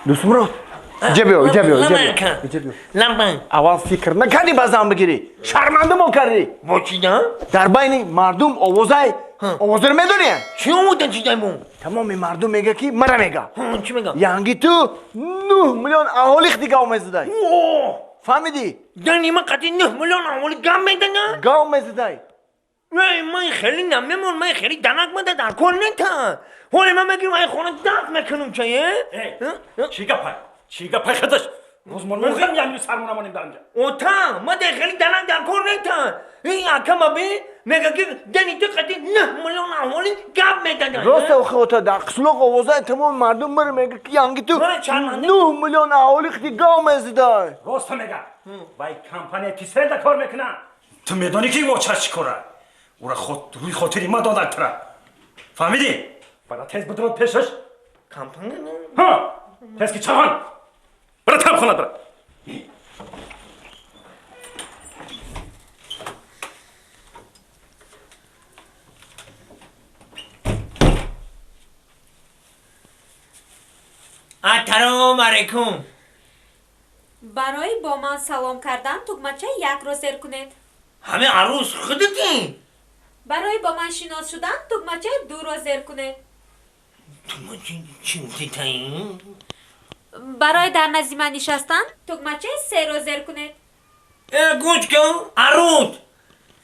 Дӯстмурод, иҷа биё, иҷа биё, иҷа биё. Иҷа биё. Лампа. Аввал фикр накардӣ ба зан бигирӣ. Шарманда мо кардӣ. Бо чӣ да? Дар байни мардум овозай, овозаро медонӣ? Чӣ овода чидай бо? Тамоми мардум мега ки мара мега. Чӣ мега? Янги ту 9 миллион аҳолӣ хди гав мезадай. Фаҳмидӣ? Дани ма қати 9 миллион аҳолӣ гап медана? Гав мезадай. Эй, ман хеле намемон, ман хеле данак мада дар кор нета. Ҳоле ман мегирам ай хона дафт мекунам ча, е? Чӣ гапай? Чӣ гапай хадаш? Рӯзмон мехоҳем ямину сармона монем дар инҷа. Ота, ма дар хеле данак дар кор нета. Ин ака ма би мега ки дани ту қати 9 миллион аҳолӣ гап медана. Рост охи ота, дар қишлоқ овозаи тамоми мардум мара мега ки янги ту 9 миллион аҳолӣ хди гав мезадай. Рост мега. Вай компания Тиселда кор мекунад. Ту медонӣ ки воча чӣ кора? Ура рӯи хотири ма додак тура. Фаҳмидӣ? Бара тез бидурод пешаш. Компания? Ҳа, тез ки чахан. Бара там хона бара. Ассалому алайкум. Барои бо ман салом кардан тугмачаи якро зер кунед. Ҳамин арӯс худатӣ? Барои бо ман шинос шудан тугмачаи дуро зер кунед. Тугмачаи чӣ гуфтитаи? Барои дар назди ман нишастан тугмачаи серо зер кунед. Э, гӯш кун, арӯс.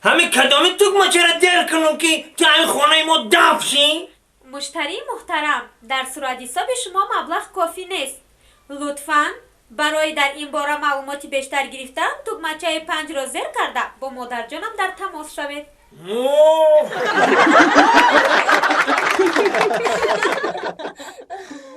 Ҳамин кадоми тугмачаро зер кунам ки ту ҳамин хонаи мо дафт шӣ? Муштарии муҳтарам, дар суратҳисоби шумо маблағ кофӣ нест. Лутфан барои дар ин бора маълумоти бештар гирифтан тугмачаи панҷро зер карда бо модарҷонам дар тамос шавед.